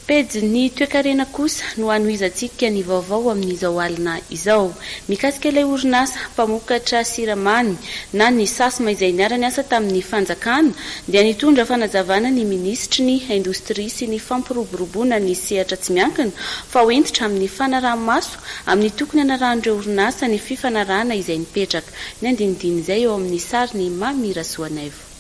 Pejin'ny toekarena kosa no hanohizantsika ny vaovao amin'izao alina izao. Mikasika ilay orinasa mpamokatra siramamy na ny Sasma izay niara-niasa tamin'ny fanjakana dia nitondra fanazavana ny minisitry ny Indostria sy ny fampiroboroboana ny sehatra tsy miankina fa ho hentitra amin'ny fanaraha-maso amin'ny tokony hanarahan'ireo orinasa ny fifanarahana izay nipetraka. Ny andinidin'izay eo amin'ny sarin'i Mamy Rasoanaivo.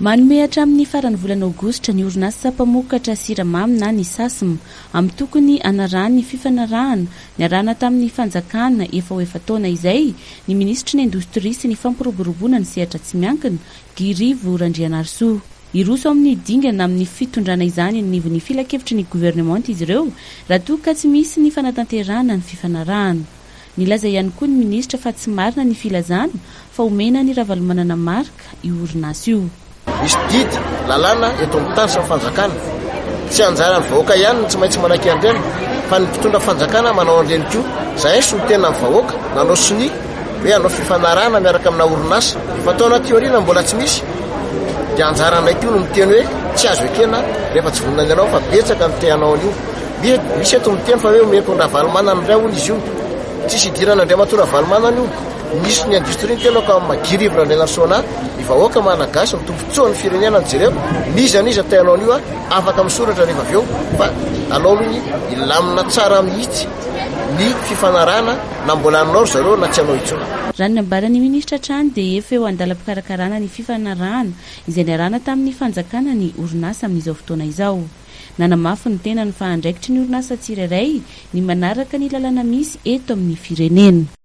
Manome hatramin'ny faran'ny volana aogositra ny orinasa mpamokatra siramamy na ny Sasm amin'ny tokony hanarahany ny fifanarahana niarahana tamin'ny fanjakana efa ho efa-taona izay ny minisitry ny Indostria sy ny fampiroboroboana ny sehatra tsy miankina, Guy Rivo Randrianarisoa. Hiroso amin'ny dingana amin'ny fitondrana izany eny anivon'ny filankevitry ny governemanta izy ireo raha toa ka tsy misy ny fanatanterahana ny fifanarahana. Nilaza ihany koa ny minisitra fa tsy marina ny filazana fa omena an'i Ravalomanana Marc io orinasa io. Misy didy, lalàna eto amin'ny tany sy ny fanjakana. Tsy anjaran'ny vahoaka ihany no tsy maintsy manaiky an'ireny fa ny mpitondra fanjakana manao an'ireny koa. Izahay solontenan'ny vahoaka nanao sonia hoe hanao fifanarahana miaraka amina orinasa. Efa taona aty aoriana mbola tsy misy dia anjaranay koa no miteny hoe tsy azo ekena rehefa tsy vonona ny hanao fa betsaka ny te hanao an'io. Misy eto miteny fa hoe omeko an-dRavalomanana indray hono izy io. Tsisy idiran'Andriamatoa Ravalomanana io. Misy ny industrie ny tena ka Guy Rivo Randrianarisoana, ny vahoaka malagasy, ny tombotsoan'ny firenena no jereo. N'iza n'iza te hanao an'io afaka misoratra rehefa avy eo fa alao aloha ny hilamina tsara mihitsy ny fifanarahana na mbola hanao ry zareo na tsy hanao intsony. Raha ny nambaran'ny minisitra hatrany dia efa eo an-dalam-pikarakarana ny fifanarahana izay niarahana tamin'ny fanjakana ny orinasa amin'izao fotoana izao. Nanamafy ny tenany fa andraikitry ny orinasa tsirairay ny manaraka ny lalàna misy eto amin'ny firenena.